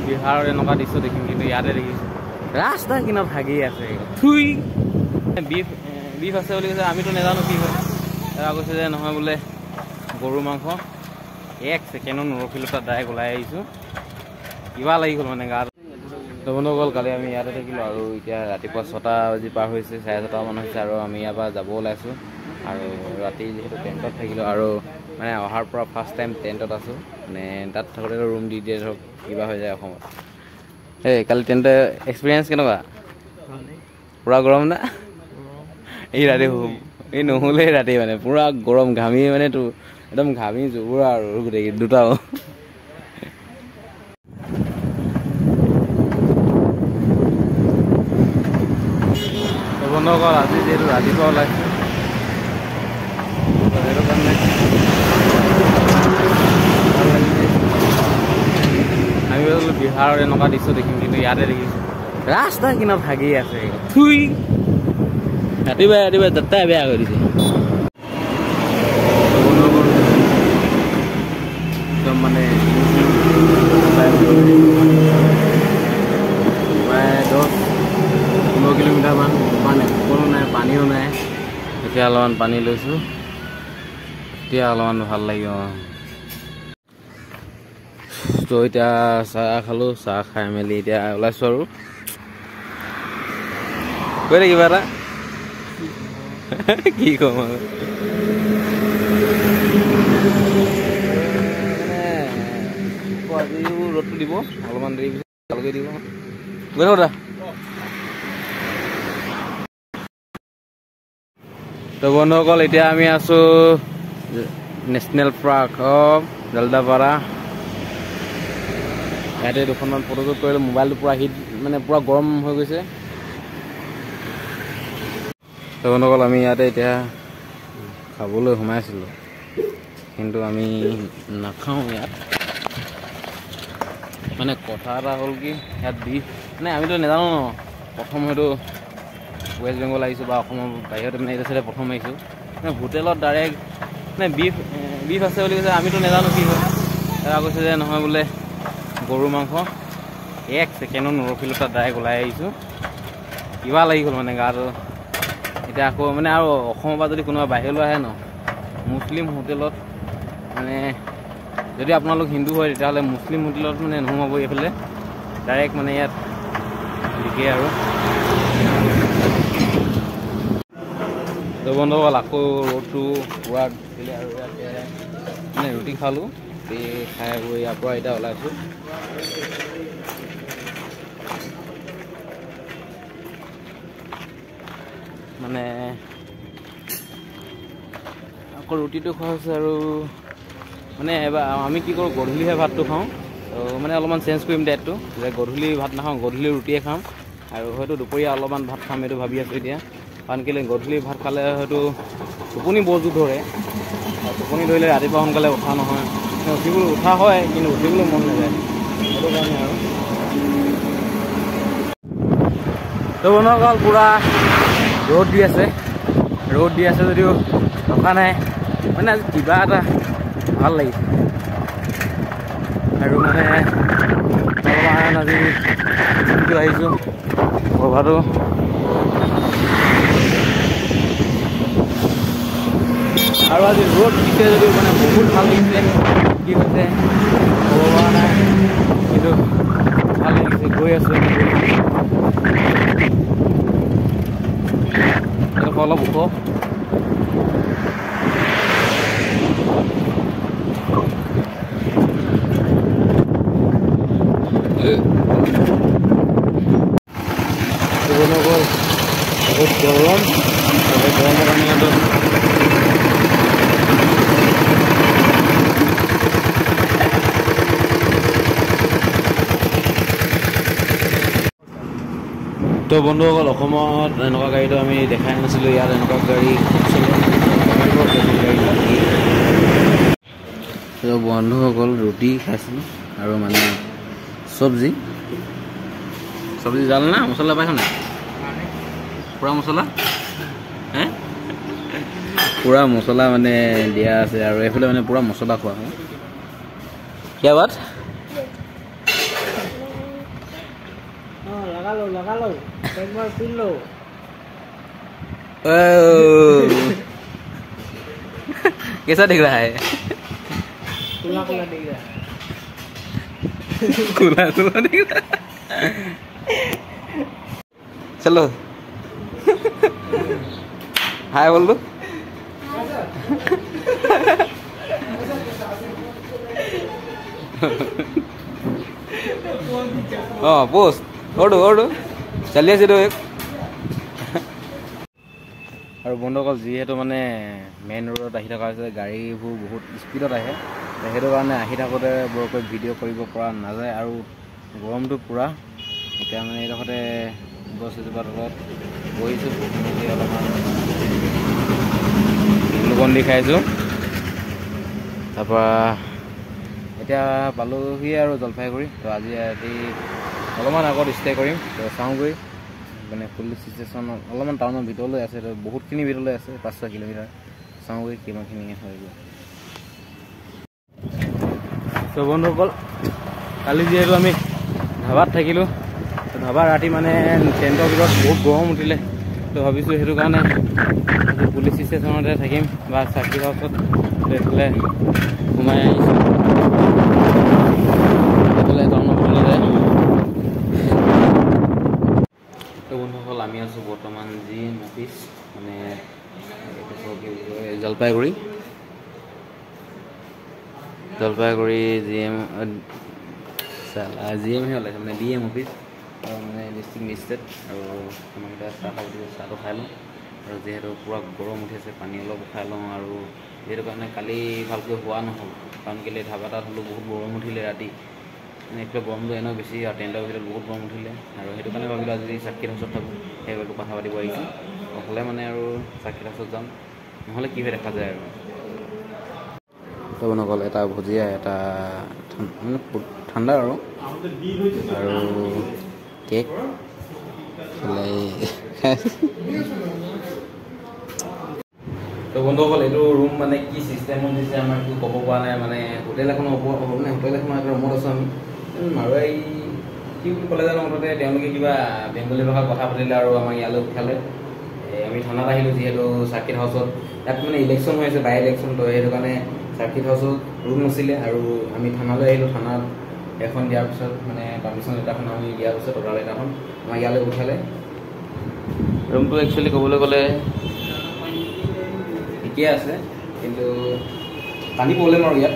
বিহাৰৰ এনেকুৱা দৃশ্য দেখিম, কিন্তু ইয়াতে দেখিছোঁ ৰাস্তা কিনাৰত হাগি আছে। থুই বিফ বিফ আছে বুলি কৈছে, আমিতো নাজানো কি হয়। কৈছে যে নহয় বোলে গৰু মাংস। এক ছেকেণ্ডো নৰখিলোঁ, তাত ডাইৰেক্ট ওলাই আহিছোঁ। কিবা লাগি গ'ল মানে গাত। বন্ধুসকল, কালি আমি ইয়াতে থাকিলোঁ আৰু এতিয়া ৰাতিপুৱা 6টা বাজি পাৰ হৈছে, 6:30মান হৈছে আৰু আমি ইয়াৰ পৰা যাব ওলাইছোঁ। আৰু ৰাতি যিহেতু টেণ্টত থাকিলোঁ আৰু মানে অহাৰ পৰা ফাৰ্ষ্ট টাইম টেণ্টত আছোঁ। মানে তাত থাকোঁতে ৰুম দি দিয়ে, ধৰক কিবা হৈ যায় অসমত। এই কালি টেণ্টৰ এক্সপিৰিয়েঞ্চ কেনেকুৱা? পূৰা গৰম না? এই ৰাতি এই নহ'লেই ৰাতি মানে পূৰা গৰম, ঘামি মানে তো একদম ঘামি জোবোৰা আৰু গোটেই দুটাও। বন্ধুসকল, আজি যিহেতু ৰাতিপুৱা ওলাইছোঁ সেইটো কাৰণে ভাল লাগিছে। আমি ভাবিছিলোঁ বিহাৰৰ এনেকুৱা দৃশ্য দেখিম, কিন্তু ইয়াতে দেখিছোঁ ৰাস্তা কিনাৰত হাগি আছে। থুই ৰাতিপুৱাই ৰাতিপুৱাই যাত্ৰাই বেয়া কৰি দিছে। একদম মানে প্ৰায় 10-15 কিলোমিটাৰমান মানে কোনো নাই, পানীও নাই। এতিয়া অলপমান পানী লৈছোঁ, এতিয়া অলপমান ভাল লাগিব। তো এতিয়া চাহ খালোঁ, চাহ খাই মেলি এতিয়া ওলাইছোঁ আৰু। কৈ দে কিবা এটা, কি ক'ম আৰু। মানে আজিও ৰ'দটো দিব, অলপমান দেৰি পিছত ভালকৈ দিব। গৈ থাকো দা। তো বন্ধুসকল, এতিয়া আমি আছোঁ নেশ্যনেল পাৰ্ক অফ জলদাপাৰা। ইয়াতে দুখনমান ফটোশ্বুট কৰিলোঁ। মোবাইলটো পূৰা হিট, মানে পূৰা গৰম হৈ গৈছে। তো বন্ধুসকল, আমি ইয়াতে এতিয়া খাবলৈ সোমাইছিলোঁ, কিন্তু আমি নাখাওঁ ইয়াত। মানে কথা এটা হ'ল কি, ইয়াত বিফ মানে আমিতো নাজানো ন, প্ৰথম হয়তো ৱেষ্ট বেংগল আহিছোঁ বা অসমৰ বাহিৰত, মানে এইটো চাইডে প্ৰথম আহিছোঁ। মানে হোটেলত ডাইৰেক্ট মানে বিফ বিফ আছে বুলি কৈছে, আমিতো নাজানো কি হয়। কৈছে যে নহয় বোলে গৰু মাংস। এক ছেকেণ্ডো নৰখিলোঁ, তাত ডাইৰেক্ট ওলাই আহিছোঁ। কিবা লাগি গ'ল মানে গাটো। এতিয়া আকৌ মানে আৰু অসমৰ পৰা যদি কোনোবা বাহিৰলৈ আহে ন, মুছলিম হোটেলত মানে যদি আপোনালোক হিন্দু হয় তেতিয়াহ'লে মুছলিম হোটেলত মানে নোসোমাব, এইফালে ডাইৰেক্ট মানে ইয়াত বিকে আৰু। তো বন্ধুসকল, আকৌ ৰ'দটো পূৰা দিলে আৰু ইয়াতে মানে ৰুটি খালোঁ। ৰুটি খাই গৈ ইয়াৰ পৰা এতিয়া ওলাইছোঁ। মানে আকৌ ৰুটিটো খোৱা হৈছে আৰু মানে এবাৰ আমি কি কৰোঁ, গধূলিহে ভাতটো খাওঁ। তো মানে অলপমান চেঞ্জ কৰিম ডায়েটটো, যে গধূলি ভাত নাখাওঁ, গধূলি ৰুটিয়ে খাম আৰু হয়তো দুপৰীয়া অলপমান ভাত খাম, এইটো ভাবি আছোঁ এতিয়া। কাৰণ কেলৈ গধূলি ভাত খালে হয়তো টোপনি বৰ জোৰ ধৰে, টোপনি ধৰিলে ৰাতিপুৱা সোনকালে উঠা নহয়, উঠিবলৈ উঠা হয় কিন্তু উঠিবলৈ মন নাযায়, সেইটো কাৰণে আৰু। তো বন্ধুসকল, পূৰা ৰ'দ দি আছে, ৰ'দ দি আছে যদিও থকা নাই, মানে আজি কিবা এটা ভাল লাগিছে। আৰু মানে অলপমান আজি দিনটো আহিছোঁ সভাটো। আৰু আজি ৰ'দ দিছে যদিও মানে বহুত ভাল লাগিছে। কি হৈছে ক'ব পৰা নাই, কিন্তু ভাল লাগিছে। গৈ আছোঁ অলপ ওখ। বহুত গৰম, গৰমৰ কাৰণে তো বন্ধুসকল, অসমত এনেকুৱা গাড়ীটো আমি দেখাই নাছিলোঁ। ইয়াত এনেকুৱা গাড়ী খুব চলে। তো বন্ধুসকল, ৰুটি খাইছিলোঁ আৰু মানে চব্জি চব্জি জাল না মছলা পাইছ নাই? পূৰা মছলা হে, পূৰা মছলা মানে দিয়া আছে আৰু এইফালে মানে পূৰা মছলা খোৱা হয়। কিয়া বাত? लगा लो लगा लो, एक बार पी लो। कैसा दिख रहा है? खुला खुला दिख रहा है। खुला खुला दिख रहा है। चलो हाय बोल दो। हाँ पोस्ट ओडो ओडो চলি আছে এক। আৰু বন্ধুসকল, যিহেতু মানে মেইন ৰোডত আহি থকা হৈছে, গাড়ীবোৰ বহুত স্পীডত আহে, সেইটো কাৰণে আহি থাকোঁতে বৰকৈ ভিডিঅ' কৰিব পৰা নাযায় আৰু গৰমটো পূৰা। এতিয়া মানে এইডোখৰতে গছ এজোপাৰ তলত বহিছোঁ, বহি মেলি অলপমান গ্লুকন-ডি খাইছোঁ। তাৰপৰা এতিয়া পালোহি আৰু জলপাইগুৰি। তো আজি ৰাতি অলপমান আগত ষ্টে কৰিম, তো চাওঁগৈ। মানে পুলিচ ষ্টেচন অলপমান টাউনৰ ভিতৰলৈ আছে, তো বহুতখিনি ভিতৰলৈ আছে, 5-6 কিলোমিটাৰ। চাওঁগৈ কিমানখিনি হয়গৈ। তো বন্ধুসকল, কালি যিহেতু আমি ধাবাত থাকিলোঁ, তো ধাবা ৰাতি মানে টেণ্টৰ ভিতৰত বহুত গৰম উঠিলে, তো ভাবিছোঁ সেইটো কাৰণে পুলিচ ষ্টেচনতে থাকিম বা চাৰ্কিট হাউচত। এইফালে সোমাই আহিছোঁ, এইফালে টাউনৰ ভিতৰলৈ যায়। তো বন্ধুসকল, আমি আছোঁ বৰ্তমান জি এম অফিচ, মানে কি বুলি কয়, Jalpaiguri Jalpaiguri G M G এমহে ওলাইছে, মানে ডি এম অফিচ আৰু মানে ডিষ্ট্ৰিক্ট মেজিষ্ট্ৰেট। আৰু আমাক এতিয়া চাহ খাব দিছে, চাহটো খাই লওঁ। আৰু যিহেতু পূৰা গৰম উঠি আছে, পানী অলপ খাই লওঁ। আৰু যিহেতু কাৰণে কালি ভালকৈ হোৱা নহ'ল, কাৰণ কেলৈ ধাবা তাত হ'লেও বহুত গৰম উঠিলে ৰাতি, মানে এইফালে গৰমটো এনেও বেছি আৰু টেণ্টৰ ভিতৰত বহুত গৰম উঠিলে। আৰু সেইটো কাৰণে ভাবিলোঁ আজি চাৰ্কিট হাউচত থাকোঁ, সেইবাবে কথা পাতিব আহিছোঁ। অকলে মানে আৰু চাৰ্কিট হাউচত যাম, নহ'লে কি হয় দেখা যায় আৰু। তো বন্ধুসকল, এটা ভুজিয়া, এটা মানে ঠাণ্ডা আৰু কেক। তো বন্ধুসকল, এইটো ৰুম মানে কি চিষ্টেমত দিছে আমাৰ একো ক'ব পৰা নাই। মানে হোটেল এখনৰ ওপৰত, মানে হোটেল এখনৰ এটা ৰুমত আছোঁ আমি। মাৰোৱাৰী কি বুলি ক'লে জানো, মুঠতে তেওঁলোকে কিবা বেংগলী ভাষাত কথা পাতিলে আৰু আমাক ইয়ালৈ উঠালে। আমি থানাত আহিলোঁ, যিহেতু চাৰ্কিট হাউচত ইয়াত মানে ইলেকশ্যন হৈ আছে, বাই ইলেকশ্যন, তো সেইটো কাৰণে চাৰ্কিট হাউচত ৰুম নাছিলে আৰু আমি থানালৈ আহিলোঁ। থানাত এখন দিয়াৰ পিছত মানে পাৰ্মিশ্যন লেটাৰখন আমি দিয়াৰ পিছত অৰ্ডাৰ লেটাৰখন আমাক ইয়ালৈ উঠালে। ৰুমটো একচুৱেলি ক'বলৈ গ'লে ঠিকে আছে, কিন্তু পানী প্ৰব্লেম আৰু ইয়াত।